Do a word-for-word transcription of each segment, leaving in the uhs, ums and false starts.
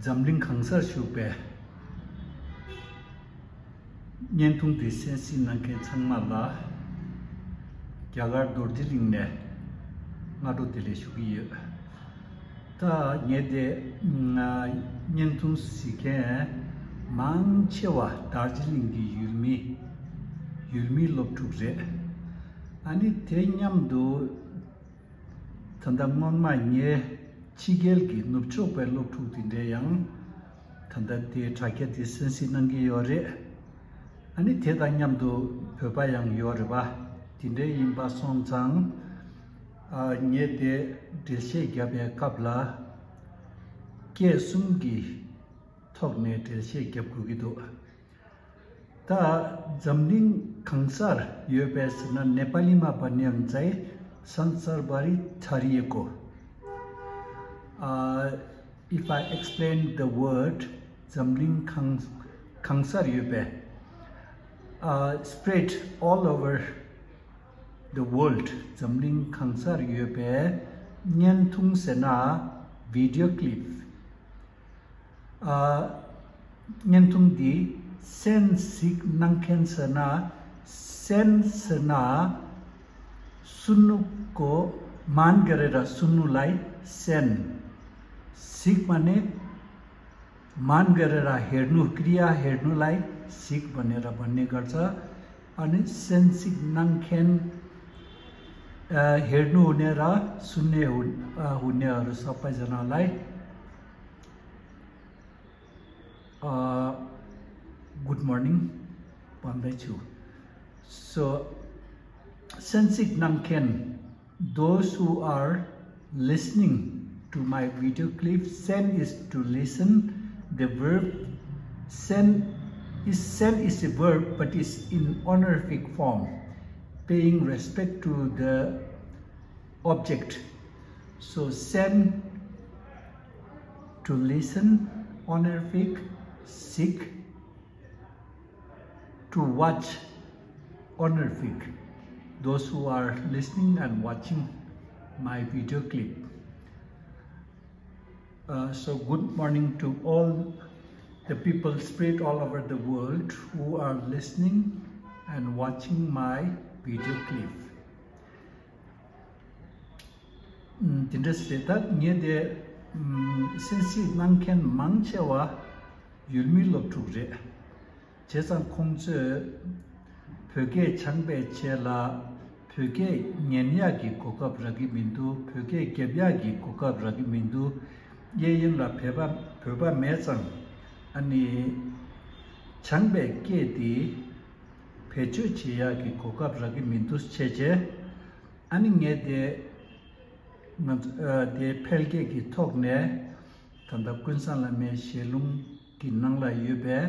འཛམ་གླིང་གང་སར་བཞུགས་པའི་བརྙན་ཐུང་འདི་གསན་གཟིགས་གནང་མཁན་ཚང་མ་ལ་རྒྱ་གར་རྡོ་རྗེ་གླིང་ནས་སྔ་དྲོ་བདེ་ལེགས་ཞུ་གི་ཡོད། ད་ངས་དེ་བརྙན་ཐུང་གཟིགས་མཁན་མང་ཆེ་བ་རྡོ་རྗེ་གླིང་གི་ཡུལ་མི་ཡུལ་མིའི་སློབ་ཕྲུག་རེད། ཨ་ནི་དེ་མཉམ་དུ་ད་ལྟ་སྔོན་མ་ངས་ཕྱི་རྒྱལ་གྱི་ནུབ་ཕྱོགས་པའི་སློབ་ཕྲུག་དེ་འདྲས་ཡང་ད་ལྟ་དེའི་དྲ་རྒྱ་དེ་གསན་གཟིགས་གནང་གི་ཡོད་རེད། ཨ་ནི་དེ་དང་མཉམ་དུ་བོད་པ་ཡང་ཡོད་རེད་པ། དེ་འདྲས་ཡིན་པ་སོང་ཙང་ཨ་ངས་དེ་འགྲེལ་བཤད་བརྒྱབ་པའི་སྐབས་ལ་སྐད་གསུམ་གྱི་ཐོག་ནས་འགྲེལ་བཤད་བརྒྱབ་དགོས་ཀྱི་འདུག་ད་འཛམ་གླིང་གང་སར་ཡོད་པའི་ཟེར་ན། नेपालीमा भन्ने हुन्छ है, संसारभरि छरिएको। Uh, if I explain the word འཛམ་གླིང་གང་གང་སར་ཡོད་པའི uh, spread all over the world འཛམ་གླིང་གང་སར་ཡོད་པའི་བརྙན་ཐུང་ཟེར་ན། video clip ཨ། བརྙན་ཐུང་འདི་གསན་གཟིགས་གནང་མཁན་ཟེར་ན། གསན་ཟེར་ན། सुन्नुको मान गरेर सुन्नुलाई གསན། གཟིགས་माने मान गरेर हेर्नु, क्रिया हेर्नुलाई གཟིགས भनेर भन्ने गर्छ। अनि कस्न सिक नाङखेन अ, हेर्नु हुने र सुन्ने हुन- अ, हुनेहरू सबैजनालाई अ, गुड मर्निङ भन्दैछु। So, कस्न सिक नाङखेन, those who are listening to my video clip, कस्न is to listen, the verb कस्न is, कस्न is a verb but is in honorific form, paying respect to the object. So कस्न, to listen, honorific, sick, to watch, honorific, those who are listening and watching my video clip. Uh, so good morning to all the people spread all over the world who are listening and watching my video clip. དེ་འདྲ་ཟེར། ད་ངས་དེ་གསན་གཟིགས་གནང་མཁན་མང་ཆེ་བ་ཡུལ་མི་སློབ་ཕྲུག་རེད། བྱས་ཙང་ཁོང་ཚོས་བོད་སྐད་སྦྱངས་པའི་རྗེས་ལ་བོད་སྐད་ཉན་ཡག་གི་གོ་སྐབས་རག་གི་མི་འདུག་བོད་སྐད་རྒྱབ་ཡག་གི་གོ་སྐབས་རག་གི་མི་འདུག་གཡས་གཡོན་ལ་བོད་པ་བོད་པ་མེད་ཙང་། ཨ་ནི་སྦྱངས་པའི་སྐད་དེ་བེད་སྤྱོད་བྱེད་ཡག་གི་གོ་སྐབས་རག་གི་མི་འདུག་བྱས་རྗེས། ཨ་ནི་ངས་དེ་ང་ཚོ་ཨ་དེ་འཕེལ་རྒྱས་ཀྱི་ཐོག་ནས་ད་ལྟ་ཀུན་བཟང་བླ་མའི་ཞལ་ལུང་གི་ནང་ལ་ཡོད་པའི་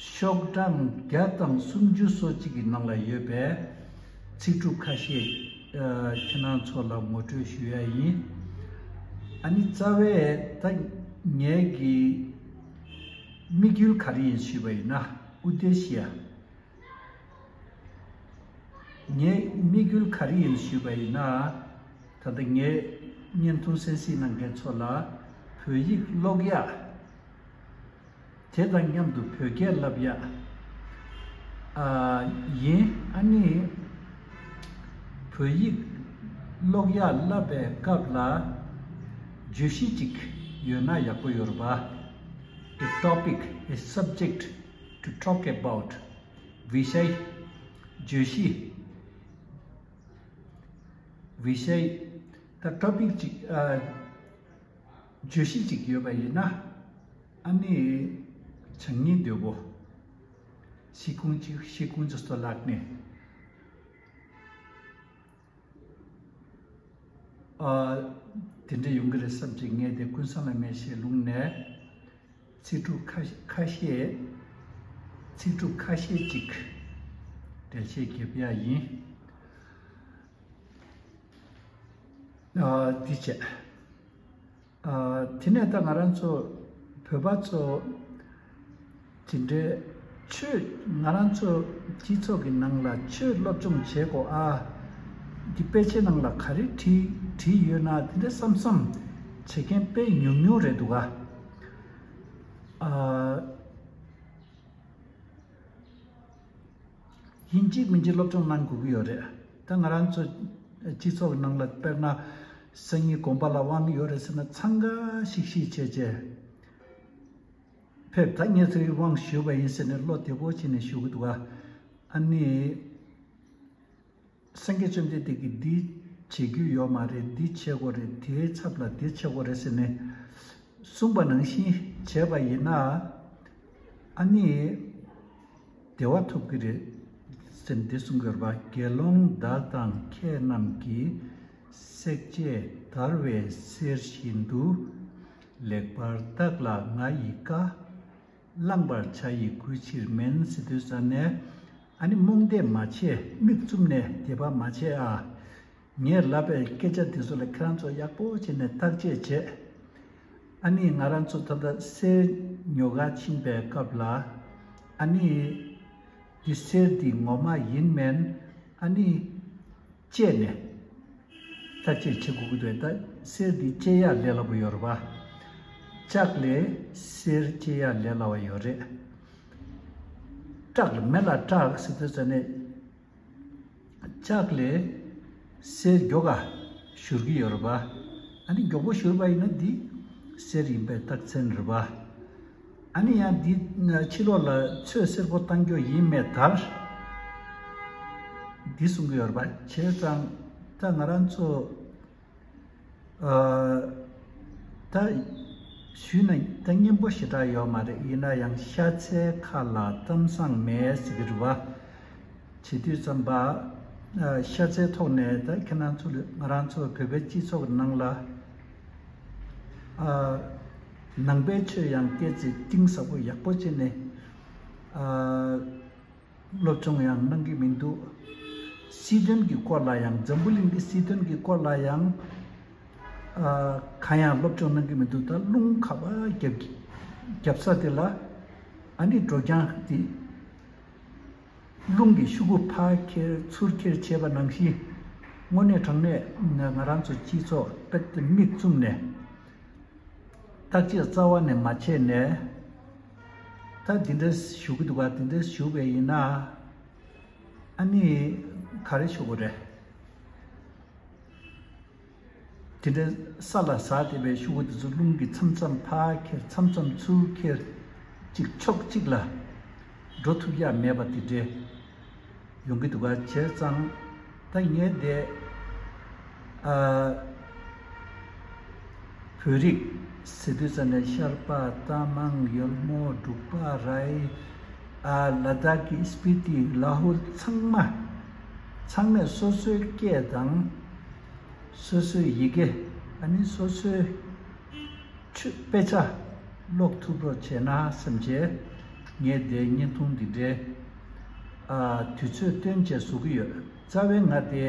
ཤོག་གྲངས་བརྒྱ་དང་སུམ་ཅུ་སོ་གཅིག་གི་ནང་ལ་ཡོད་པའི་ཚིག་གྲུབ་ཁ་ཤས་ཨ་ཁྱེད་རང་ཚོ་ལ་ངོ་སྤྲོད་ཞུ་ཡ་ཡིན། ཨ་ནི་རྩ་བའི་ད་ངའི་གི་དམིགས་ཡུལ་ག་རེ་ཡིན་ཞུས་པ་ཡིན་ན། ཨུ་དེ་ཤི་ཡ། ངའི་དམིགས་ཡུལ་ག་རེ་ཡིན་ཞུས་པ་ཡིན་ན། ད་ལྟ་ངའི་བརྙན་ཐུང་གསན་གཟིགས་གནང་མཁན་ཚོ་ལ་བོད་ཡིག་ཀློག་ཡག་དེ་དང་མཉམ་དུ་བོད་སྐད་བསླབ་ཡག་ཨ་ཡིན། ཨ་ནི་བོད་ཡིག་ཀློག་ཡག་བསླབ་པའི་སྐབས་ལ་བརྗོད་གཞི་ཅིག་ཡོད་ན་ཡག་པོ་ཡོད་རེད་པ། A topic, a subject to talk about. विषय བརྗོད་གཞི། विषय ད་ཊོ་པིག་ཅིག་ཨ། བརྗོད་གཞི་ཅིག་ཡོད་པ་ཡིན་ན། ཨ་ནི་བྱང་ཉིད་འདོད་པོ། ཤི་ཁུང་ཅིག་ཤི་ཁུང་ཅིག་སོ་ལག་ནས། ཨ། དེ་འདྲ་ཡོང་གི་རེད་བསམ་ཅིག་ངས་དེ་ཀུན་བཟང་བླ་མའི་ཞལ་ལུང་ནས། ཚིག་གྲུབ་ཁ་ཁ་ཤས། ཚིག་གྲུབ་ཁ་ཤས་ཅིག་འགྲེལ་བཤད་རྒྱབ་ཡ་ཡིན། ཨ། འདི་བྱས། ཨ། དེ་ནས་ད་ང་རང་ཚོ་བོད་པ་ཚོ་དེ་འདྲའི་ཆོས་ང་རང་ཚོ་སྤྱི་ཚོགས་ཀྱི་ནང་ལ་ཆོས་སློབ་སྦྱོང་བྱེད་དགོས་ཨ། འདི་དཔེ་ཆའི་ནང་ལ་ག་རེ་བྲིས་བྲིས་ཡོད་ན་དེ་འདྲ་བསམ་བསམ་བྱེད་མཁན་དཔེ་ཉུང་ཉུང་རེད་འདུག་ག་ཨ། ཡིན་གཅིག་མིན་གཅིག་སློབ་སྦྱོང་གནང་དགོས་ཀྱི་ཡོད་རེད། ད་ང་རང་ཚོ་སྤྱི་ཚོགས་ནང་ལ་དཔེར་ན་སང་ཉིན་དགོན་པ་ལ་དབང་ཡོད་རེད་ཟེར་ན་འཚང་ཁ་ཤིག་ཤིག་བྱས་བྱས་ཕེབས། ད་ངས་ཚོའི་དབང་ཞུས་པ་ཡིན་ཟེར་ནས་བློ་བདེ་པོ་བྱས་ནས་ཞུ་གི་འདུག་ག་ཨ་ནི། སངས་རྒྱས་བཅོམ་ལྡན་འདས་ཀྱིས་འདི་བྱེད་རྒྱུ་ཡོད་མ་རེད། འདི་བྱེད་དགོས་རེད། དེའི་ཚབ་ལ་འདི་བྱེད་དགོས་རེད་ཟེར་ནས་གསུངས་པ་ནང་བཞིན་བྱས་པ་ཡིན་ན་ཨ་ནི་བདེ་བ་ཐོབ་ཀྱི་རེད་ཟེར་ནས་འདི་གསུང་གི་ཡོད་རེད་པ། དགེ་སློང་བདག་དང་མཁས་རྣམས་ཀྱིས། བསྲེགས་བཅད་བརྡར་བའི་གསེར་བཞིན་དུ། ལེགས་པར་བརྟགས་ལ་ང་ཡི་བཀའ། བླང་བར་བྱ་ཡི་གུས་ཕྱིར་མིན། ཟེར་དུས་ཙམ་ནས་ཨ་ནི་རྨོངས་དད་མ་བྱེད། མིག་བཙུམ་ནས་དད་པ་མ་བྱེད་ཨ། ངས་ལབ་པའི་སྐད་ཆ་དེ་ཚོ་ལ་ཁྱེད་རང་ཚོ་ཡག་པོ་བྱས་ནས་བརྟག་དཔྱད་བྱེད། ཨ་ནི་ང་རང་ཚོ་ད་ལྟ་གསེར་ཉོ་གར་ཕྱིན་པའི་སྐབས་ལ་ཨ་ནི་འདི་གསེར་འདི་ངོ་མ་ཡིན་མིན་ཨ་ནི། བཅད་ནས་བརྟག་དཔྱད་བྱེད་དགོས་ཀྱི་འདུག་ད་གསེར་འདི་བཅད་ཡག་ལས་སླ་པོ་ཡོད་རེད་པ། ལྕགས་ལས་གསེར་བཅད་ཡག་ལས་སླ་བ་ཡོད་རེད། བཀྲག་ལ་མེ་ལ་བཀྲག་ཟེར་དུས་ཙ་ནས་ལྕགས་ལས་གསེར་མགྱོགས་ག་བཞུར་གྱི་ཡོད་རེད་པ། ཨ་ནི་མགྱོགས་པོ་བཞུར་བ་ཡིན་ན་འདི་གསེར་ཡིན་པའི་རྟགས་མཚན་རེད་པ། ཨ་ནི་ཡང་འདི་ཕྱི་ལོགས་ལ་ཚོས་སེར་པོ་བཏང་རྒྱུ་ཡིན་མེད་དར། འདི་གསུང་གི་ཡོད་རེད་པ། བྱས་ཙང་ད་ང་རང་ཚོ་ཨ། ད་ཞུས་ན་ད་སྙན་པོ་ཞེ་དྲག་ཡོད་མ་རེད། ཡིན་ན་ཡང་ཤ་ཚའི་ཁ་ལ་གཏམ་བཟང་མེད་ཟེར་གི་རེད་པ། བྱེད་དུས་ཙམ་པ། ཤ་ཚའི་ཐོག་ནས་ད་ཁྱེད་རང་ཚོ་ལ་ང་རང་ཚོ་བོད་པའི་སྤྱི་ཚོགས་ནང་ལ། ནང་པའི་ཆོས་ཡང་སྐད་ཆ་གཏིང་ཟབ་པོ་ཡག་པོ་བྱས་ནས་སློབ་སྦྱོང་ཡང་གནང་གི་མི་འདུག་སྲིད་དོན་གྱི་སྐོར་ལ་ཡང་འཛམ་བུ་གླིང་གི་སྲིད་དོན་གྱི་སྐོར་ལ་ཡང་གང་ཡང་སློབ་སྦྱོང་གནང་གི་མི་འདུག་ད་རླུང་ཁ་པ་རྒྱབ་རྒྱབ་ས་དེ་ལ་ཨ་ནི་འགྲོ་རྐྱང་དེ། རླུང་གི་ཤུགས་ཀྱིས་ཕར་ཁྱེར་ཚུར་ཁྱེར་བྱས་པ་ནང་བཞིན་དངོས་གནས་དྲང་གནས་ང་རང་ཚོ་སྤྱི་ཚོགས་དཔེ་མིག་བཙུམ་ནས་བརྟག་དཔྱད་རྩ་བ་ནས་མ་བྱས་ནས་ད་འདི་འདྲ་ཞུ་གི་འདུག་ག་འདི་འདྲ་ཞུ་བས་ཡིན་ན་ཨ་ནི་ག་རེ་ཞུ་དགོས་རེད། དེ་འདྲའི་ས་ལ་ཟགས་བསྡད་པའི་ཤུགས་དེ་ཚོ་རླུང་གིས་མཚམས་མཚམས་ཕར་ཁྱེར་མཚམས་མཚམས་ཚུར་ཁྱེར་གཅིག་ཕྱོགས་གཅིག་ལ་འགྲོ་ཐུབ་ཡག་མེད་པ་དེ་འདྲའི་ཡོང་གི་འདུག་ག་བྱས་ཙང་ད་ངས་དེ་ཨ་བོད་རིགས་ཟེར་དུས་ཙམ་ནས་ཤར་པ་རྟ་མང་ཡོལ་མོ་འབྲུག་པ་རའི་ཨ་ལ་དྭགས་ཀྱི་སྤི་ཏི་ལ་ཧུལ་ཚང་མ་ཚང་མས་སོ་སོའི་སྐད་དང་། སོ་སོའི་ཡི་གེ་ཨ་ནི་སོ་སོའི་ཆོས་དཔེ་ཆ་ཀློག་ཐུབ་རོགས་བྱས་ན་བསམ་བྱས་ངས་དེ་བརྙན་ཐུང་འདི་འདྲའི་ཨ་དུས་ཚོད་བཏོན་བྱས་བཟོ་གི་ཡོད། རྩ་བའི་ང་དེ་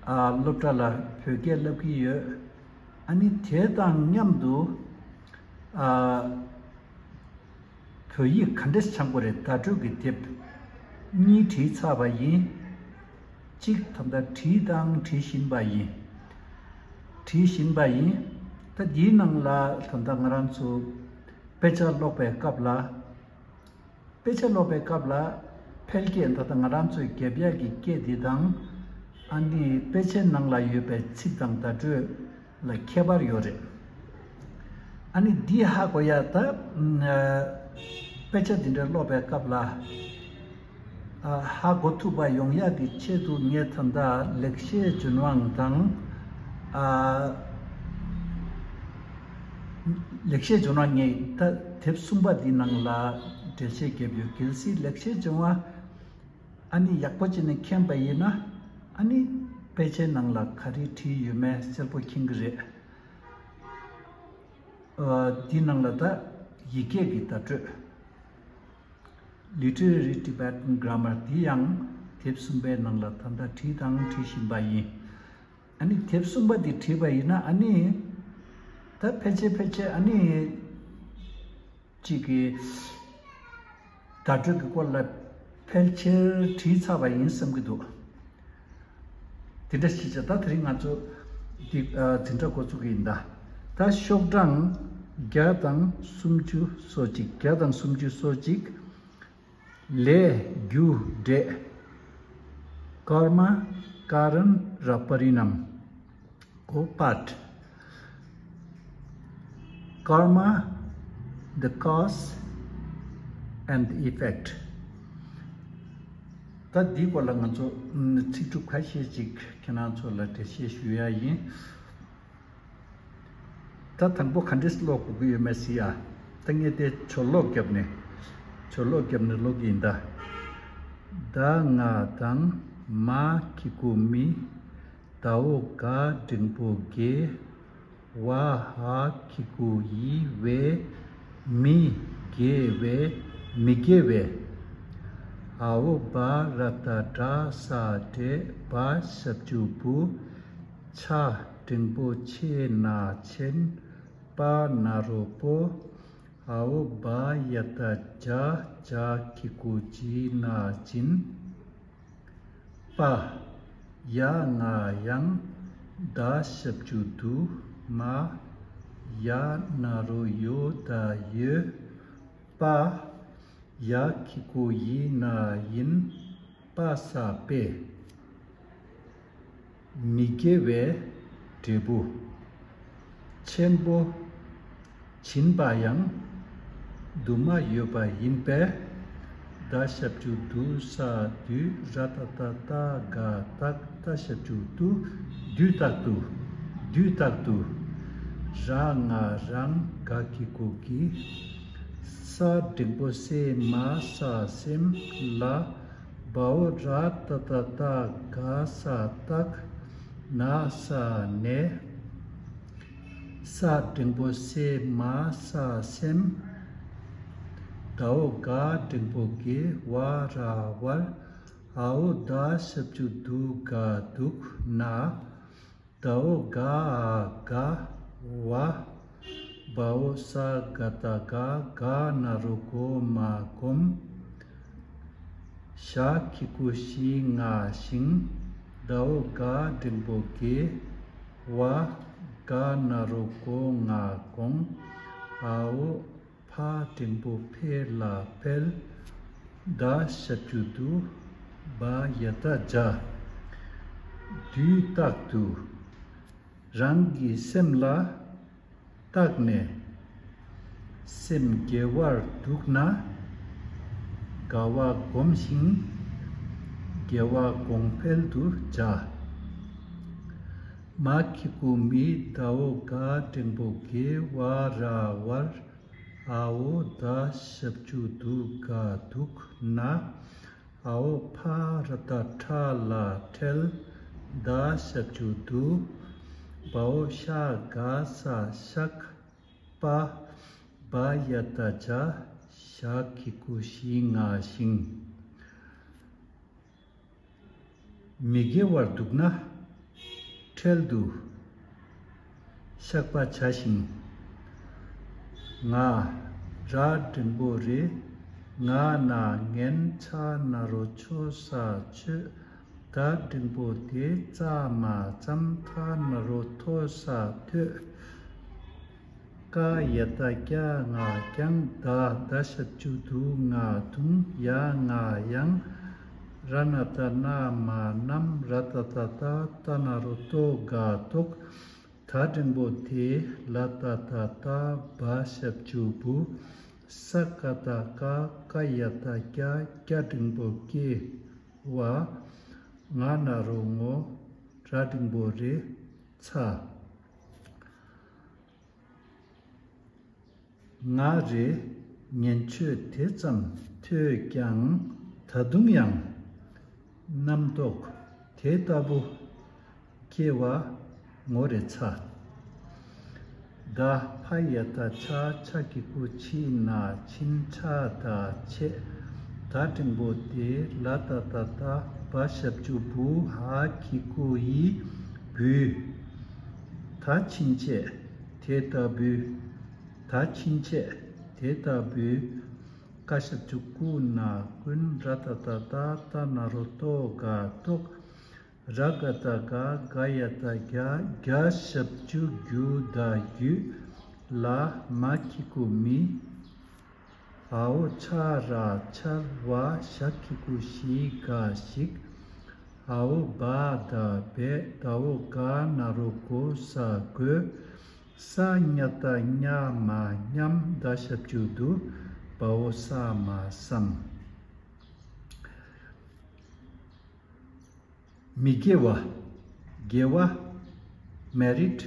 ཨ་སློབ་གྲྭ་ལ་བོད་སྐད་བསླབ་ཀྱི་ཡོད། ཨ་ནི་དེ་དང་མཉམ་དུ་ཨ། བོད་ཡིག་ག་འདྲས་སྦྱང་དགོས་རེད། བརྡ་སྤྲོད་ཀྱི་དེབ་གཉིས་བྲིས་ཚར་བ་ཡིན། གཅིག་ད་ལྟ་བྲིས་དང་བྲིས་བཞིན་པ་ཡིན། བྲིས་བཞིན་པ་ཡིན། ད་འདིའི་ནང་ལ་ད་ལྟ་ང་རང་ཚོ་དཔེ་ཆ་ཀློག་པའི་སྐབས་ལ། དཔེ་ཆ་ཀློག་པའི་སྐབས་ལ་ཕལ་སྐད་ད་ལྟ་ང་རང་ཚོས་རྒྱབ་ཡག་གི་སྐད་འདི་དང་ཨ་ནི་དཔེ་ཆའི་ནང་ལ་ཡོད་པའི་ཚིག་དང་བརྡ་སྤྲོད། ལ་ཁྱད་པར་ཡོད་རེད། ཨ་ནི་འདི་ཧ་གོ་ཡ་ད་དཔེ་ཆ་འདི་འདྲ་ཀློག་པའི་སྐབས་ལ་ཧ་གོ་ཐུབ་པ་ཡོང་ཡ་གི་ཆེད་དུ་ངས་ད་ལྟ་ལེགས་བཤད་ལྗོན་དབང་དང་ལེགས་བཤད་ལྗོན་དབང་ངས་ད་དེབ་གསུམ་པ་འདི་ནང་ལ་འགྲེལ་བཤད་བརྒྱབ་ཡོད། གལ་སྲིད་ལེགས་བཤད་ལྗོན་དབང་ཨ་ནི་ཡག་པོ་བྱས་ནས་མཁྱེན་པ་ཡིན་ན་ཨ་ནི་དཔེ་ཆའི་ནང་ལ་ག་རེ་བྲིས་ཡོད་མེད་གསལ་པོ་མཁྱེན་གི་རེད། འདི་ནང་ལ་ད་ཡི་གེ་གི་བརྡ་སྤྲོད། Literary Tibetan Grammar འདི་ཡང་དེབ་གསུམ་པའི་ནང་ལ་ད་ལྟ་བྲིས་དང་བྲིས་བཞིན་པ་ཡིན། ཨ་ནི་དེབ་གསུམ་པ་འདི་བྲིས་པ་ཡིན་ན་ཨ་ནི་ད་ཕལ་ཆེར་ཕལ་ཆེར་ཨ་ནི། གཅིག་གིས་བརྡ་སྤྲོད་ཀྱི་སྐོར་ལ་ཕལ་ཆེར་བྲིས་ཚར་བ་ཡིན་བསམ་གྱི་འདུག་དེ་འདྲ་ཞིག་བྱས་ད་དེ་རིང་ང་ཚོ་འདི་འཛིན་གྲྭ་འགོ་ཚུགས་ཀྱི་ཡིན་ད། ད་ཤོག་གྲངས་ བརྒྱ་དང་སུམ་ཅུ་སོ་གཅིག་བརྒྱ་དང་སུམ་ཅུ་སོ་གཅིག་ལས་རྒྱུ་འབྲས། ཀརྨ་ཀ་རན་ར་པ་རི་ནམ། གོ་པཊ། Karma, the cause and the effect. ད་འདིའི་སྐོར་ལ་ང་ཚོ་ཚིག་གྲུབ་ཁ་ཤས་ཅིག་ཁྱེད་རང་ཚོ་ལ་འགྲེལ་བཤད་ཞུ་ཡ་ཡིན། ད་དང་པོ་ག་འདྲས་ཀློག་དགོས་ཀྱི་ཡོད་མེད་ཟེར་ཡ། ད་ངས་དེ་ཆོས་ཀློག་བརྒྱབ་ནས། ཆོས་ཀློག་བརྒྱབ་ནས་ཀློག་གི་ཡིན་ད། ད་ང་དང་མ་གི་གུ་མི། ད་འོ་ག་འགྲེང་བུ་དགེ། བ་འ་གི་གུ་འི་བའི། མི་དགེ་བའི། མི་དགེ་བའི། འ་འོ་བ་ར་བཏགས་བྲ་ས་འབྲས། བ་ཞབས་ཀྱུ་བུ། ཆ་འགྲེང་བུ་ཆེ་ན་ཆེན། པ་ན་རོ་པོ། འ་འོ་བ་ཡ་བཏགས་བྱ། བྱ་གི་གུ་བྱི་ན་བྱིན། པ། ཡ་ང་ཡང་། ད་ཞབས་ཀྱུ་དུ། མ། ཡ་ན་རོ་ཡོ་ད་ཡོད། པ། ཡ་གི་གུ་ཡི་ན་ཡིན། པ་ས་པས། མི་དགེ་བའི་འབྲས་བུ། ཆེན་པོ། བྱིན་པ་ཡང་དུ་མ་ཡོད་པ་ཡིན་པས། ད་ཞབས་ཀྱུ་དུ་ས་དུས། ར་བཏགས་རྟ་རྟ་ག་རྟགས། ཏ་ཞབས་ཀྱུ་དུ། དུས་རྟག་ཏུ། དུས་རྟག་ཏུ། ར་ང་རང་། ག་གི་གུ་གི། ས་འགྲེང་བུ་སེ་མ་ས་སེམས་ལ། བ་འོ་ར་བཏགས་རྟ་རྟ་ག་ས་རྟགས། ན་ས་ནས། ས་འགྲེང་བུ་སེ་མ་ས་སེམས། ད་འོ་ག་འགྲེང་བུ་དགེ། བ་ར་བར། འ་འོ་ད་ཞབས་ཀྱུ་དུ་ག་འདུག་ན། ད་འོ་ག་འ་དགའ་བ། བ་འོ་ས་ག་བཏགས་སྒ། ག་ན་རོ་སྒོ་མ་སྒོམ། ཞ་གི་གུ་ཞི་ང་ཞིང་། ད་འོ་ག་འགྲེང་བུ་དགེ་བ། ག་ན་རོ་སྒོ་ང་དགོངས། འ་འོ་ཕ་འགྲེང་བུ་ཕེ་ལ་འཕེལ། ད་ཞབས་ཀྱུ་དུ། བ་ཡ་བཏགས་བྱ། དུས་རྟག་ཏུ། རང་གི་སེམས་ལ་བརྟགས་ནས། སེམས་དགེ་བར་འདུག་ན། དགའ་བ་སྒོམ་ཞིང་། དགེ་བ་གོང་འཕེལ་དུ་བྱ། མ་གི་གུ་མི། ད་འོ་ག་འགྲེང་བུ་དགེ། བ་ར་བར། འ་འོ་ད་ཞབས་ཀྱུ་དུ་ག་འདུག་ན། འ་འོ་ཕ་ར་བཏགས་ཕྲ་ལ་འཕྲལ། ད་ཞབས་ཀྱུ་དུ། བ་འོ་ཤ་ག་ས་ཤག་པ། བ་ཡ་བཏགས་བྱ། ཞ་གི་གུ་ཞི་ང་ཞིང་། མི་དགེ་བར་འདུག་ན། འཕྲལ་དུ་བཤགས་པ་བྱ་ཞིང་། ང་། ར་འགྲེང་བུ་རེ། ང་ན་ངན། ཆ་ན་རོ་ཆོ་ས་ཆོད། ད་འགྲེང་བུ་དེ། ཙ་མ་ཙམ། ཐ་ན་རོ་ཐོ་ས་ཐོད། ཀ་ཡ་བཏགས་ཀྱ། ང་རྐྱང་། ད། ད་ཞབས་ཀྱུ་དུ། ང་དུང་། ཡ་ང་ཡང་། ར་ན་བཏགས་རྣ། མ་རྣམས། ར་བཏགས་རྟ་རྟགས། ཏ་ན་རོ་རྟོ་ག་རྟོགས། ད་འགྲེང་བུ་དེ། ལ་བཏགས་ལྟ་ལྟ། བ་ཞབས་ཀྱུ་བུ། ས་ཀ་བཏགས་སྐ། ཀ་ཡ་བཏགས་སྐྱ། སྐྱ་འགྲེང་བུ་སྐྱེ་བ། ང་ན་རོ་ངོ་། ར་འགྲེང་བུ་རེ། ཚ། ང་རེ། ཉན་ཆོས་དེ་ཙམ་ཐོས་ཀྱང་ད་དུང་ཡང་རྣམ་རྟོག་དེ་ལྟ་བུ་སྐྱེ་བ་ངོ་རེ་ཚ། ད་ཕ་ཡ་བཏགས་ཕྱ། ཕྱ་གི་གུ་ཕྱི་ན་ཕྱིན། ཕྱ་ད་ཆད། ད་འགྲེང་བུ་དེ། ལ་བཏགས་ལྟ་ལྟ། བ་ཞབས་ཀྱུ་བུ། འ་གི་གུ་འི་བུས། ད་ཕྱིན་ཆད་དེ་ལྟ་བུའི། ད་ཕྱིན་ཆད་དེ་ལྟ་བུའི། ཀ་ཞབས་ཀྱུ་ཀུ་ན་ཀུན། ར་བཏགས་རྟ་རྟགས། ཏ་ན་རོ་རྟོ་ག་རྟོགས། ར་ག་བཏགས་རྒ། རྒ་ཡ་བཏགས་རྒྱ། རྒྱ་ཞབས་ཀྱུ་རྒྱུ་ད་རྒྱུད། ལ་མ་གི་གུ་མི། འའོ་ཆ་ར་ཆར་བ། ཞ་གི་གུ་ཞི་ག་ཞིག་འའོ་བ་ད་བད། དའོ་ག་ན་རོ་གོ་ས་གོས། ས་ཉ་ད་ཉ་མ་མཉམ། ད་ཞབས་ཀྱུ་དུ། བའོ་ས་མ་བསམ། མི་དགེ་བ། དགེ་བ། Merit།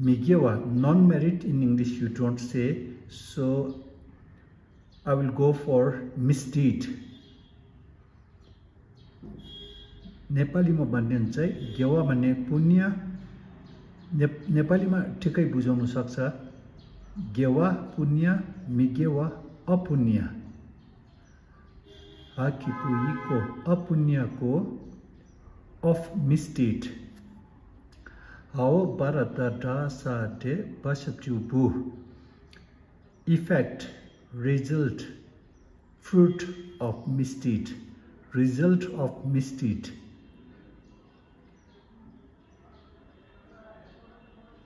མི་དགེ་བ། Non-merit in English you don't say, so I will go for misdeed. नेपालीमा भन्ने हुन्छ है, गेवा भन्ने पुण्य। ने, नेपालीमा ठिक्कै बुझाउनु सक्छ। गेवा पुण्य, मिगेवा अपुण्य। हाकिको इको अपुण्यको, of misdeed। हाओ बारा दा डा सा डे बसचु बु। Effect, result, fruit of misdeed, result of misdeed।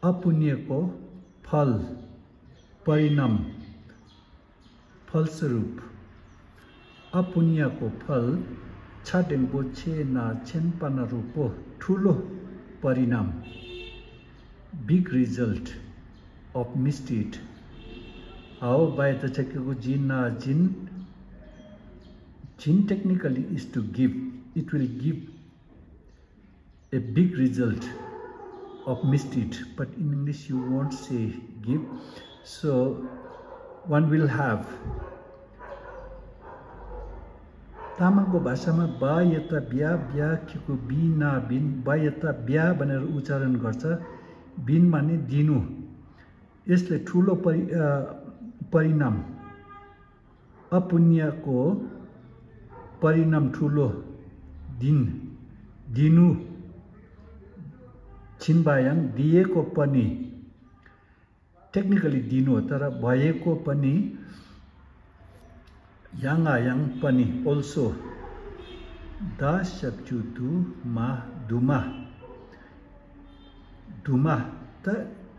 अपुण्यको फल, परिणाम, फलस्वरूप। अपुण्यको फल, छाडेङ्बो छे ना छेन पाना रूपो ठुलो परिणाम। Big result of misdeed. हाओ बाय त छकेको जिन ना जिन, जिन technically is to give, it will give a big result of misdeed, but in English you won't say give, so one will have. तामाङको भाषामा बा यता ब्या, ब्या खिको बि ना बिन, बा यता ब्या भनेर उच्चारण गर्छ। बिन माने दिनु। यसले ठुलो परि-, अ, परिणाम, अपुण्यको परिणाम ठुलो, दिन, दिनु, छिनबायाङ दिएको पनि, technically दिनु हो, तर भएको पनि, याङआयाङ पनि, also। द शब्द दु मा, दुमा। दुमा, त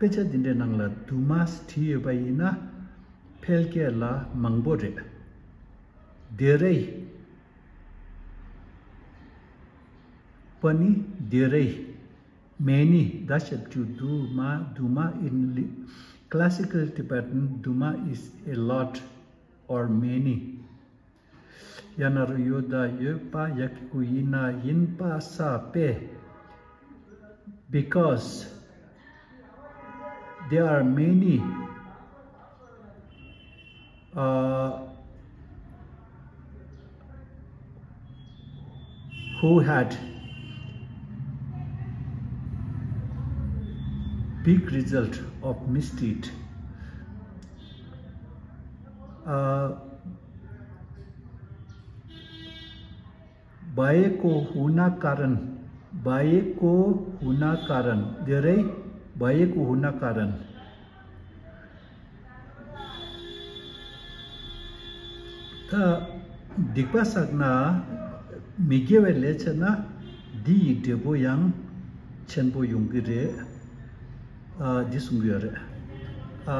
पेचा दिन्डे नङला दुमा स्थियो बाइना, फेलके ला मङ्बो रे। धेरै पनि, धेरै। Many, द शब्द दु मा, दुमा in li-, classical Tibetan, दुमा is a lot or many। यानारु यो द यो पा यकिकु यिना यिन पा सा पे। Because there are many, uh, who had big result of misdeed. Uh, भएको हुना कारण, भएको हुना कारण, धेरै भएको हुना कारण। ད་སྡིག་པ་བསགས་ན་མི་དགེ་བའི་ལས་བྱས་ན་འདི་ཡི་འབྲས་བུ་ཡང་ཆེན་པོ་ཡོང་གི་རེད། ཨ་འདི་གསུང་གི་ཡོད་རེད། ཨ་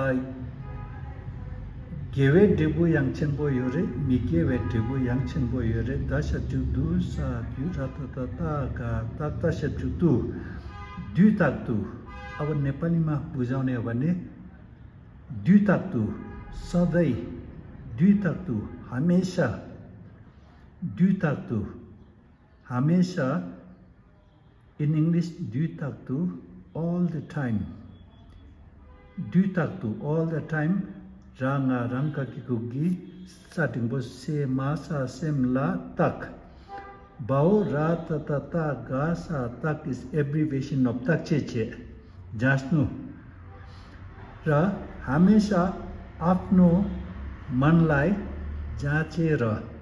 དགེ་བའི་འབྲས་བུ་ཡང་ཆེན་པོ་ཡོད་རེད། མི་དགེ་བའི་འབྲས་བུ་ཡང་ཆེན་པོ་ཡོད་རེད། ད་ཤ་ཅུ་དུ་ས་དུ་ར་ད་ད་ད་ག་ད་ད་ཤ་ཅུ་དུ། དུས་རྟག་ཏུ། ཨ་བ་ནེ་པ་ལི་མ་བུ་ཟང་ནེ་བ་ནེ། དུས་རྟག་ཏུ། सधैँ། དུས་རྟག་ཏུ། हमेशा། དུས་རྟག་ཏུ། हमेशा। In English, དུས་རྟག་ཏུ། All the time. དུས་རྟག་ཏུ། All the time. ར་ང་རང་ག་གི་གུ་གི། ས་འགྲེང་བུ་སེ་མ་ས་སེམས་ལ་རྟག་བའོ་ར་ད་ད་ད་ག་ས་རྟག is abbreviation of རྟག་ཅེས་བྱེད། ཇཱས་ནུ། र हमेशा आफ्नो मनलाई जाँचेर।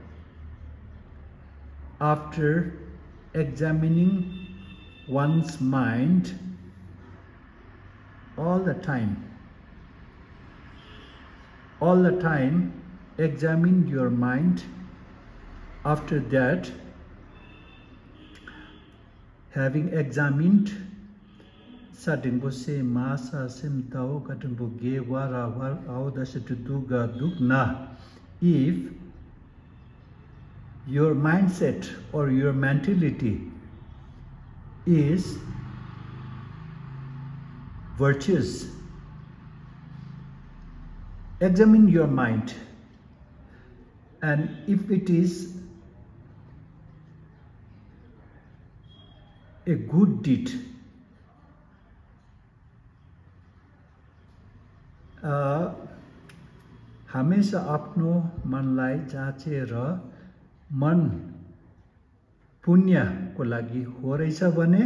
After examining one's mind, all the time, all the time, examine your mind. After that, having examined, ས་འགྲེང་བུ་སེ་མ་ས་སེམས་ད་འོ་ཀ་འགྲེང་བུ་དགེ་ཝ་ར་ཝར་ཨའོ་ད་ཞབས་ཀྱུ་དུ་ག་དུག་ན། If your mindset or your mentality is virtuous, examine your mind, and if it is a good deed, अ, हमेशा आफ्नो मनलाई जाँचेर मन पुण्यको लागि हो रहेछ भने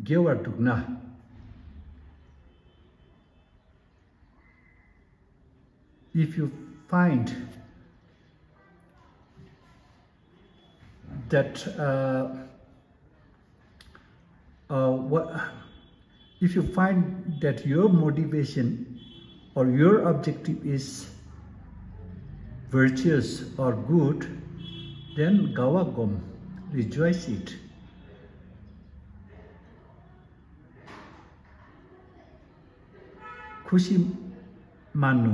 गेवा दुख्न। If you find that uh, uh, what, if you find that your motivation or your objective is virtuous or good, then gawa gom, rejoice it. खुसी मान्नु।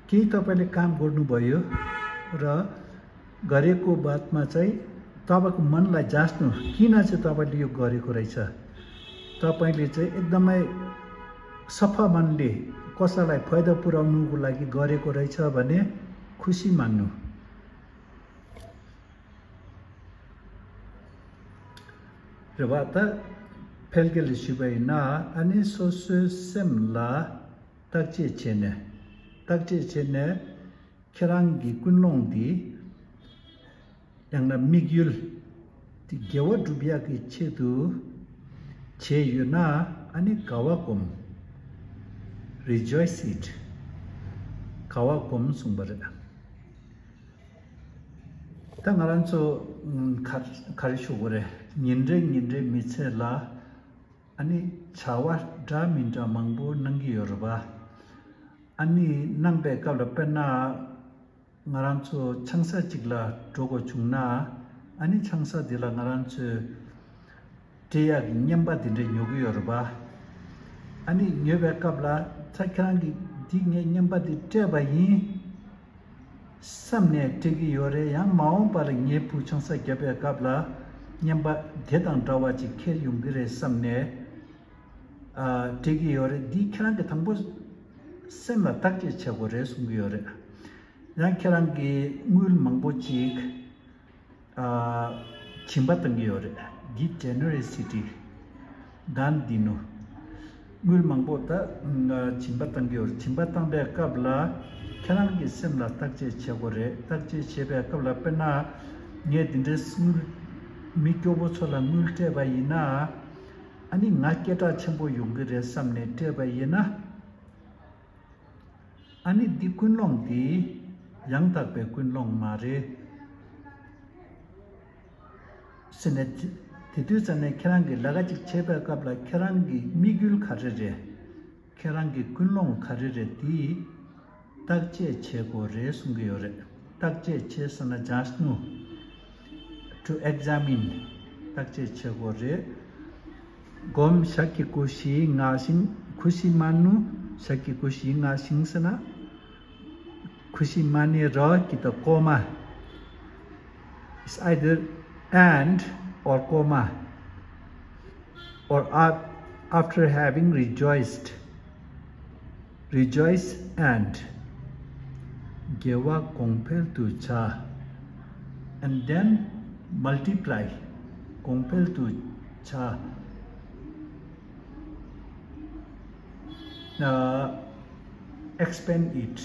केही तपाईँले काम गर्नुभयो र गरेको बादमा चाहिँ तपाईँको मनलाई जाँच्नु, किन चाहिँ तपाईँले यो गरेको रहेछ। तपाईँले चाहिँ एकदमै सफा मनले कसैलाई फाइदा पुर्याउनुको लागि गरेको रहेछ भने खुसी मान्नु। རེད་བ། ད་ཕལ་སྐད་ལ་ཞུས་པ་ཡིན་ན། ཨ་ནི་སོ་སོའི་སེམས་ལ་བརྟག་དཔྱད་བྱས་ནས། བརྟག་དཔྱད་བྱས་ནས་ཁྱེད་རང་གི་ཀུན་སློང་འདི་ཡང་ན་དམིགས་ཡུལ་འདི་དགེ་བ་སྒྲུབ་ཡག་གི་ཆེད་དུ་བྱས་ཡོད་ན། ཨ་ནི་དགའ་བ་སྒོམ། Rejoice it. དགའ་བ་སྒོམ་གསུངས་པ་རེད། ད་ང་རང་ཚོ་ཨམ་ག་ག་རེ་ཞུ་དགོས་རེད། ཉིན་རེ་ཉིན་རེ་མི་ཚེ་ལ་ཨ་ནི་བྱ་བ་འདྲ་མི་འདྲ་མང་པོ་གནང་གི་ཡོད་རེད་པ། ཨ་ནི་གནང་པའི་སྐབས་ལ་དཔེར་ན་ང་རང་ཚོ་ཆང་ས་གཅིག་ལ་འགྲོ་དགོས་བྱུང་ན། ཨ་ནི་ཆང་ས་དེ་ལ་ང་རང་ཚོས་སྤྲད་ཡག་གི་རྔན་པ་དེ་འདྲ་ཉོ་གི་ཡོད་རེད་པ། ཨ་ནི་ཉོས་པའི་སྐབས་ལ་ད་ཁྱེད་རང་གིས་འདི་ངས་རྔན་པ་འདི་སྤྲད་པ་ཡིན་བསམ་ནས་སྤྲད་ཀྱི་ཡོད་རེད། ཡང་མ་འོངས་པར་ངའི་བུ་ཆང་ས་བརྒྱབ་པའི་སྐབས་ལ་རྔན་པ་དེ་དང་འདྲ་བ་ཅིག་འཁྱེར་ཡོང་གི་རེད་བསམ་ནས་ཨ་སྤྲད་ཀྱི་ཡོད་རེད། འདི་ཁྱེད་རང་གིས་དང་པོ་སེམས་ལ་བརྟག་དཔྱད་བྱེད་དགོས་རེད་གསུང་གི་ཡོད་རེད། ཡང་ཁྱེད་རང་གིས་དངུལ་མང་པོ་ཅིག་ཨ་སྦྱིན་པ་བཏང་གི་ཡོད་རེད། Give generosity. དཱན་དཱ་ནུ། དངུལ་མང་པོ་ད་སྦྱིན་པ་བཏང་གི་ཡོད་རེད། སྦྱིན་པ་བཏང་པའི་སྐབས་ལ་ཁྱེད་རང་གི་སེམས་ལ་བརྟག་དཔྱད་བྱེད་དགོས་རེད། བརྟག་དཔྱད་བྱེད་པའི་སྐབས་ལ་དཔེར་ན་ངས་འདི་འདྲའི་དངུལ་མི་སྐྱོ་པོ་ཚོ་ལ་དངུལ་སྤྲད་པ་ཡིན་ན། ཨ་ནི་ང་སྐད་གྲགས་ཆེན་པོ་ཡོང་གི་རེད་བསམ་ནས་སྤྲད་པ་ཡིན་ན། ཨ་ནི་འདི་ཀུན་སློང་འདི་ཡང་དག་པའི་ཀུན་སློང་མ་རེད་ཟེར་ནས། དེ་དུས་ཙམ་ནས་ཁྱེད་རང་གིས་ལས་ཀ་ཅིག་བྱེད་པའི་སྐབས་ལ་ཁྱེད་རང་གི་དམིགས་ཡུལ་ག་རེ་རེད། ཁྱེད་རང་གི་ཀུན་སློང་ག་རེ་རེད། འདི་བརྟག་དཔྱད་བྱེད་དགོས་རེད་གསུང་གི་ཡོད་རེད། བརྟག་དཔྱད་བྱེད་ཟེར་ན་ཇཱ་ནུ། To examine. བརྟག་དཔྱད་བྱེད་དགོས་རེད། སྒོམ། ཞག་གི་སྐུ་བཞི་ང་ཞིང་། ཁུ་ཤི་མ་ནུ། ཞག་གི་སྐུ་བཞི་ང་ཞིང་ཟེར་ན། ཁུ་ཤི་མ་ནི་ར་གི་ད་ཀོ་མ། It's either and or comma or af- after having rejoiced. Rejoice and དགེ་བ་གོང་འཕེལ་དུ་བྱ། And then multiply. གོང་འཕེལ་དུ་བྱ། Uh, expand it.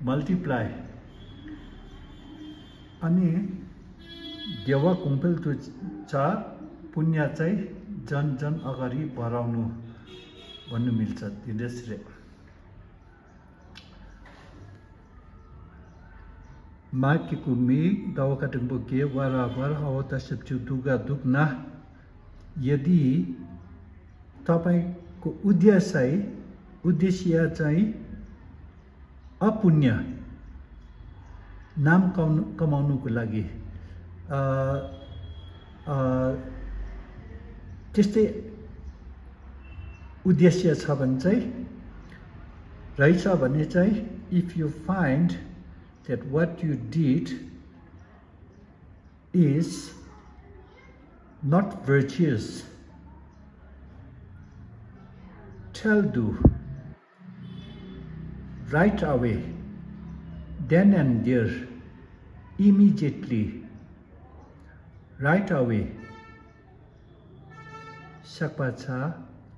Multiply. ཨ་ནི་དགེ་བ་གོང་འཕེལ་དུ་བྱ། པུ་ཉ་ཙའི་ཇན་ཇན་ཨ་ག་རི་བ་རའོ་ནུ་བ་ནུ་མིལ་ཙ་དེ་འདྲ་ཟེར་རེད། མ་ཀི་ཀུ་མི་ཟླ་བ་ཁ་འགྲེང་བུ་དགེ་ཝ་ར་ཝར་ཧ་འོ་ད་ཞབས་ཀྱུ་དུ་ག་དུག་ན། यदि तपाईँको उद्देश्य चाहिँ, उद्देश्य चाहिँ अपुण्य, नाम कमाउनु, कमाउनुको लागि, अ, अ, त्यस्तै उद्देश्य छ भने चाहिँ, रहेछ भने चाहिँ, if you find that what you did is not virtuous, tell, do, right away, then and there, immediately, right away. Sakpacha,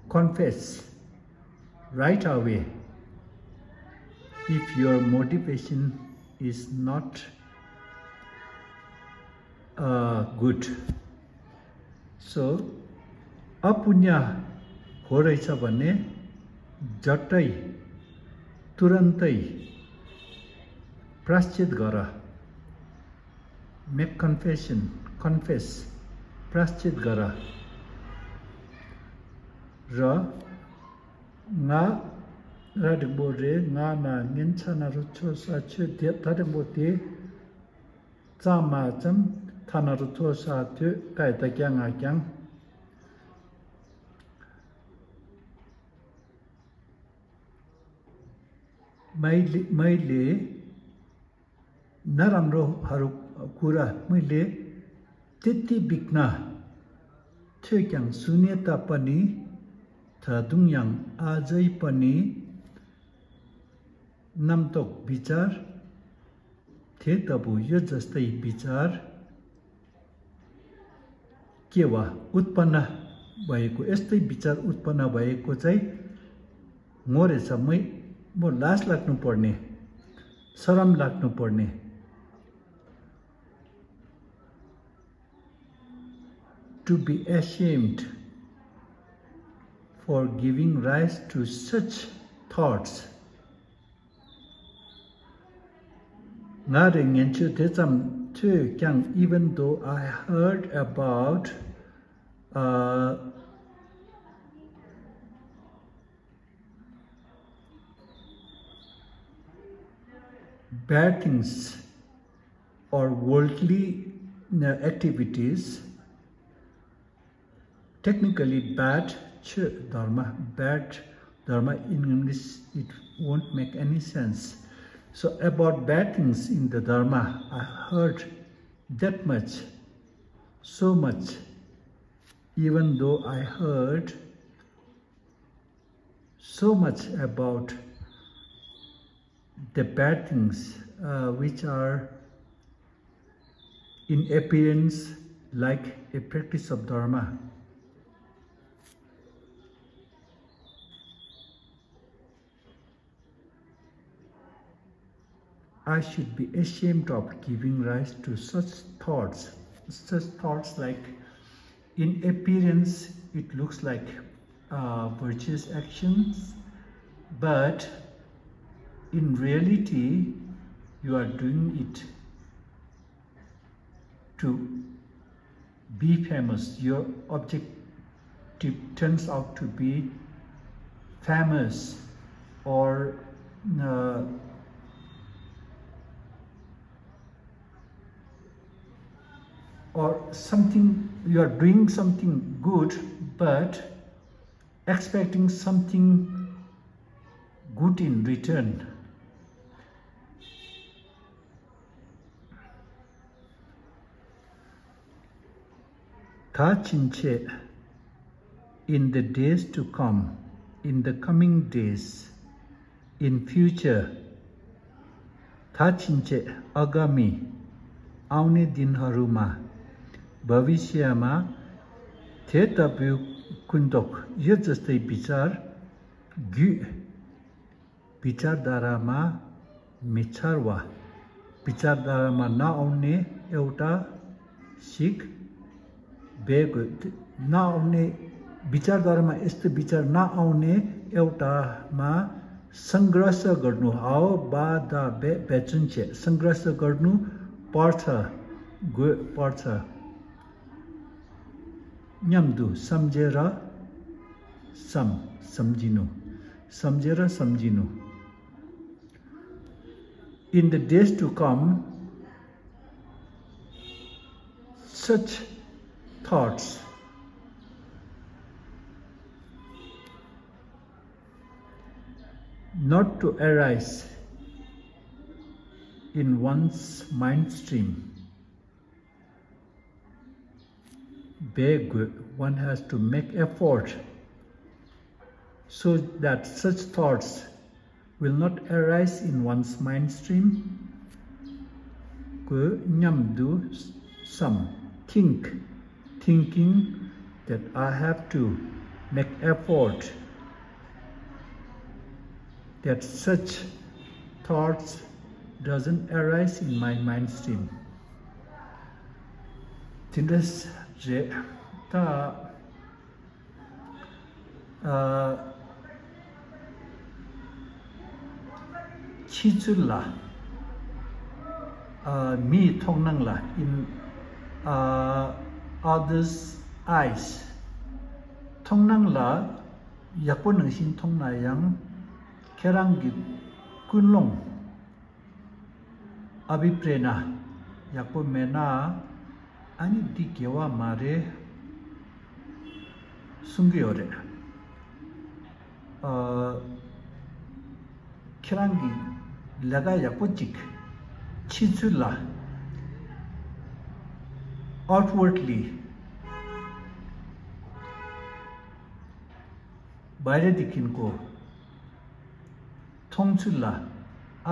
confess right away if your motivation is not uh, good. So, अपुण्य हो रहेछ भने झट्टै, तुरन्तै प्रायश्चित गर। Make confession, confess, प्रायश्चित गर। र ང་ར་འགྲིག་པོ་རེད། ང་ན་ངན་ཚ་ན་རུ་ཚོ་ས་ཆོས་དེ་ད་འགྲིག་པོ་དེ། གཙང་མ་ཙམ་ཐ་ན་རུ་ཐོ་ས་དོད་ཀའི་ད་ཀྱང་ང་ཀྱང་མའི་ལེ་མའི་ལེ་ན་རམ་རོ་ཧ་རུ་ཀུ་ར་མི་ལེ་ཏི་ཏི་བིག་ན་ཐོས་ཀྱང་སུ་ནེ་ཏ་པ་ནི་ད་དུང་ཡང་ཨ་ཛའི་པ་ནི། རྣམ་རྟོག་བི་ཅར། དེ་ལྟ་བུ་ཡོད་ཟ་སྟེ་བི་ཅར། སྐྱེ་བ་ཨུཏྤ་ན་བ་ཡི་གོ་ཨེ་སྟེ་བི་ཅར་ཨུཏྤ་ན་བ་ཡི་གོ་ཙའི། ངོ་རེ་ས་མི་མོ་ལ་སི་ལག་ནུ་པོར་ནེ། ས་རམ་ལག་ནུ་པོར་ནེ། To be ashamed for giving rise to such thoughts. ང་རེ་ངན་ཆོས་དེ་ཙམ་ཐོས་ཀྱང་even though I heard about uh, bad things or worldly uh, activities, technically bad ch- dharma, bad dharma in English, it won't make any sense. So about bad things in the dharma, I heard that much, so much, even though I heard so much about the bad things uh, which are in appearance like a practice of dharma. I should be ashamed of giving rise to such thoughts. Such thoughts like, in appearance, it looks like uh, virtuous actions, but in reality, you are doing it to be famous. Your objective turns out to be famous or uh, or something, you are doing something good but expecting something good in return. ད་ཕྱིན་ཆད། In the days to come, in the coming days, in future, ད་ཕྱིན་ཆད། आगामी आउने दिनहरूमा, भविष्यमा, དེ་ལྟ་བུའི་ཀུན་རྟོག་ཡོད་ཟེར་ཏེ་བི་ཅར། རྒྱུད། विचारधारामा མི་འཆར་བ། विचारधारामा नआउने एउटा ཞིག་བེ་གོ་नआउने विचारधारामा यस्तो विचार नआउने एउटामा सङ्घर्ष गर्नु। हाओ बा दा बे बेचुन्चे सङ्घर्ष गर्नु पर्छ। गो पर्छ। མཉམ་དུ་སམ་ཇེ་ར་སམ་སམ་ཇི་ནུ། སམ་ཇེ་ར་སམ་ཇི་ནུ། In the days to come, such thoughts not to arise in one's mind stream. བྱེད་དགོས། One has to make effort so that such thoughts will not arise in one's mind stream. དགོས་སྙམ་དུ་བསམ། Think, thinking that I have to make effort that such thoughts doesn't arise in my mind stream. དེ་འདྲ་རེད་ད། ཨ། ཕྱི་ཚུལ་ལ། ཨ། མིའི་མཐོང་སྣང་ལ། in others eyes མཐོང་སྣང་ལ་ཡག་པོ་ནང་བཞིན་མཐོང་ན་ཡང་ཁྱེད་རང་གི་ཀུན་སློང་ཨ་བྷི་པྲེ་ན་ཡག་པོ་མེད་ན། ཨ་ནི་འདི་དགེ་བ་མ་རེད་གསུང་གི་ཡོད་རེད། ཨ། ཁྱེད་རང་གི་ལས་ཀ་ཡག་པོ་ཅིག་ཕྱི་ཚུལ་ལ། outwardly बाहिरदेखिको མཐོང་ཚུལ་ལ།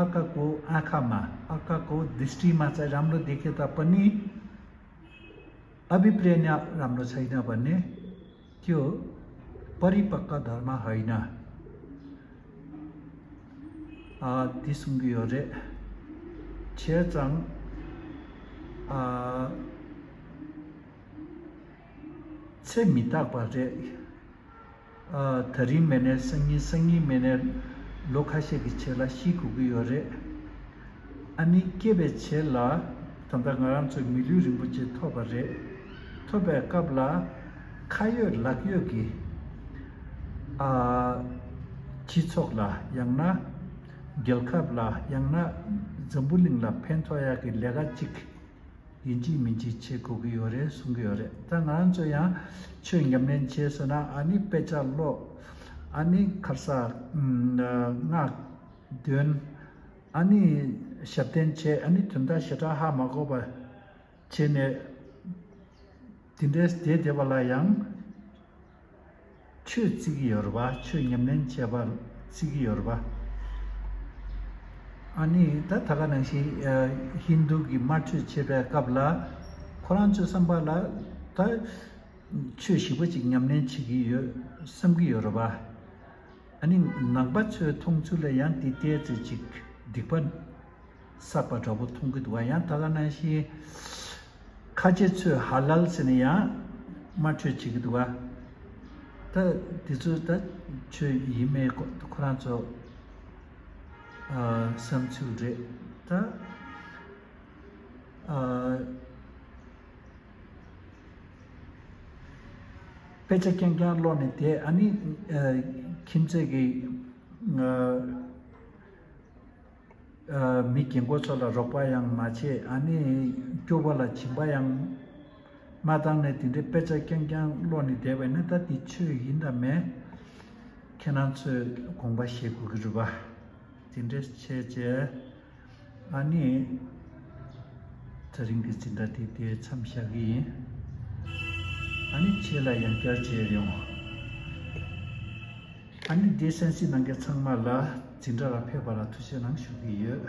आँखाको आँखामा, आँखाको दृष्टिमा चाहिँ राम्रो देखे तापनि अभिप्रेरणा राम्रो छैन भने त्यो परिपक्व धर्म होइन। अ, ती सुंगयो रे छे चांग, अ, छे मिताक पा रे। ཨ། ད་རིང་མིན་ནའི་སང་ཉིན། སང་ཉིན་མིན་ནའི་ལོ་ཁ་ཤས་ཀྱི་རྗེས་ལ་ཤི་དགོས་ཀྱི་ཡོད་རེད། ཨ་ནི་སྐྱེས་པའི་རྗེས་ལ་ད་ལྟ་ང་རང་ཚོས་མི་ལུས་རིན་པོ་ཆེ་ཐོབ་པ་རེད། ཐོབ་པའི་སྐབས་ལ་ཁ་ཡོད་ལག་ཡོད་ཀྱི། ཨ། སྤྱི་ཚོགས་ལ་ཡང་ན་རྒྱལ་ཁབ་ལ་ཡང་ན་འཛམ་བུ་གླིང་ལ་ཕན་ཐོགས་ཡག་གི་ལས་ཀ་གཅིག་ཡིན་གཅིག་མིན་གཅིག་བྱེད་དགོས་ཀྱི་ཡོད་རེད་གསུང་གི་ཡོད་རེད། ད་ང་རང་ཚོ་ཡང་ཆོས་ཉམས་ལེན་བྱས་སོང་ན། ཨ་ནི་དཔེ་ཆ་ཀློག་ཨ་ནི་ཁར་ས་སྔགས་འདོན། ཨ་ནི་ཞབས་བརྟན་བྱས། ཨ་ནི་དོན་དག་ཞེ་དྲག་ཧ་མ་གོ་བ་བྱས་ནས་དེ་འདྲའི་བསྡད་བསྡད་པ་ལ་ཡང་། ཆོས་བརྩི་གི་ཡོད་རེད་པ། ཆོས་ཉམས་ལེན་བྱེད་པར་བརྩི་གི་ཡོད་རེད་པ། ཨ་ནི་ད་ད་ག་ནང་བཞིན་ཧིན་དུ་གི་དམར་མཆོད་བྱེད་པའི་སྐབས་ལ་ཁོ་རང་ཚོའི་བསམ་པ་ལ་ད་ཆོས་ཞིབ་པོ་ཅིག་ཉམས་ལེན་བྱེད་ཀྱི་ཡོད་བསམ་གྱི་ཡོད་རེད་པ། ཨ་ནི་ནང་པ་ཚོའི་མཐོང་ཚུལ་ལ་ཡང་དེ་ལྟའི་ཚོད་ཅིག་སྡིག་པ་བསགས་པ་འདྲ་པོ་མཐོང་གི་འདུག་བ། ཡང་ད་ག་ནང་བཞིན་ཁ་ཆེ་ཚོས་ཧ་ལལ་ཟེར་ནས་ཡང་དམར་མཆོད་བྱེད་ཀྱི་འདུག་བ། ད་དེ་ཚོ་ད་ཆོས་ཡིན་མེད་ཁོ་ཁོ་རང་ཚོ་ཨ་བསམ་ཚུལ་རེད་ད། ཨ། དཔེ་ཆ་རྐྱང་རྐྱང་ཀློག་ནས་བསྡད། ཨ་ནི་ཨ་ཁྱིམ་མཚེས་ཀྱི་ཨ་ཨ་མི་རྒན་གོག་ཚོ་ལ་རོགས་པ་ཡང་མ་བྱེད། ཨ་ནི་སྐྱོ་པོ་ལ་སྦྱིན་པ་ཡང་མ་བཏང་ནས་དེ་འདྲའི་དཔེ་ཆ་རྐྱང་རྐྱང་ཀློག་ནས་བསྡད་པ་ཡིན་ན། ད་འདི་ཆོས་ཡིན་དང་མེད་ཁྱེད་རང་ཚོས་དགོངས་པ་བཞེས་དགོས་ཀྱི་རེད་པ། དེ་འདྲ་བྱས་བྱས། ཨ་ནི། ད་རིང་གི་འཛིན་གྲྭ་དེ་དེ་མཚམས་བཞག་གི་ཡིན། ཨ་ནི་རྗེས་ལ་ཡང་བསྐྱར་མཇལ་ཡོང་། ཨ་ནི་དེ་གསན་གཟིགས་གནང་མཁན་ཚང་མ་ལ་འཛིན་གྲྭ་ལ་ཕེབས་པ་ལ་ཐུགས་རྗེ་གནང་ཞུ་གི་ཡོད།